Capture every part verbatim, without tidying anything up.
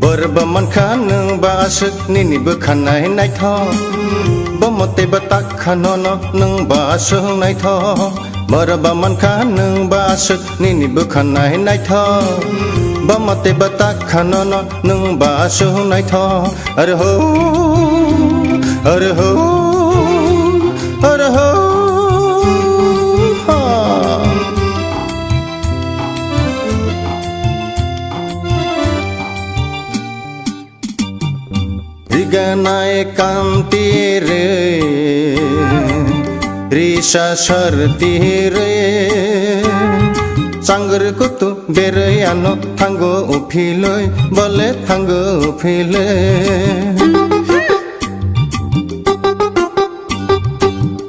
Borba mankha nwng ba aswk nini bwkha nai naithok. Bomo tei bwtak kha nono nwng ba aswk naithok. Borba mankha nwng ba aswk nini bwkha nai naithok. Bomo tei bwtak kha nono nwng ba aswk naithok. Are ho, are ho, are ho, ha. Riganai kanti re, risa sarti re, changri kutu berei ano thango uphiloi, bole thango uphiloi.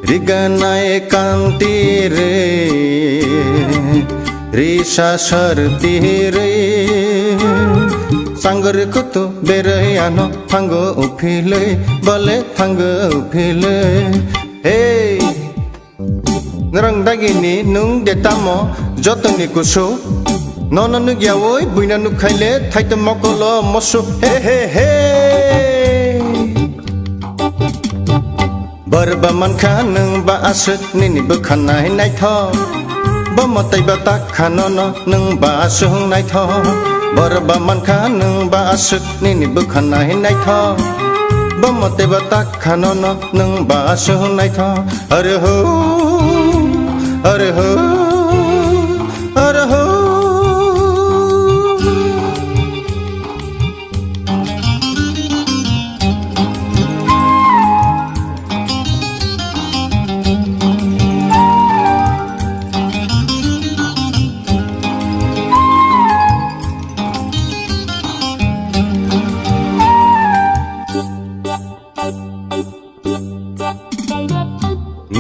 Riganai kanti re, risa sarti re, sangri kutu berei ano thango uphiloi, bole thango uphiloi. Hey! Nrang dagini nung de tamo jotoni kusu. Nono nugya woi buina nukhaile thaito mokolo mosu. He he he. Borba mankha nwng ba aswk nini bwkha nai naithok. Bomo tei bwtak kha nono nwng ba aswk naithok. Borba mankha nwng ba aswk nini bwkha nai naithok. Bomo tei bwtak kha nono nwng ba aswk naithok. Are ho, are ho, are ho.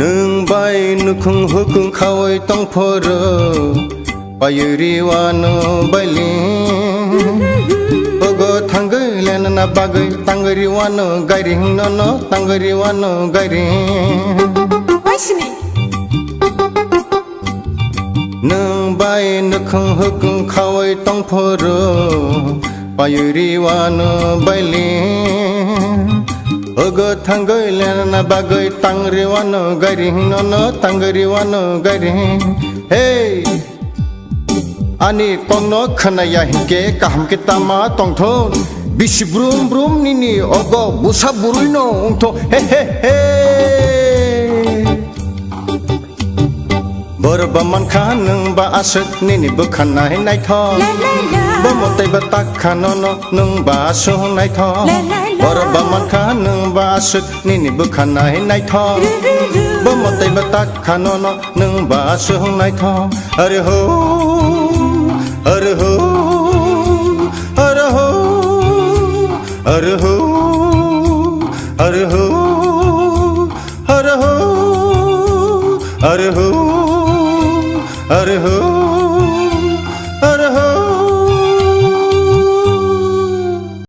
Nwng bai nukhung hukhung khaui tongphuru, payuri wano baili. Ogo thangwi lenana bagwi tangri wano gairing nono tangri wano gairing. Waisini. Nwng bai nukhung hukhung khaui tongphuru, payuri wano baili. Ogo thangwi lenana bagwi tangri wano gairing nono tangri wano gairing. Hey! Ani kokno khwnaya hinkhe kaham khe tama tongthon. Bisi brum brum nini ogo busa burui no wngthon. He he he. Borba mankha nwng ba aswk nini bwkha nai naithok. Bomo tei bwtak kha nono nwng ba aswk naithok. Borba mankha nwng ba aswk nini bwkha nai naithok. Bomo tei bwtak kha nono nwng ba aswk naithok. Are ho, are ho, are ho, are ho, are ho. Arho, arho, arho.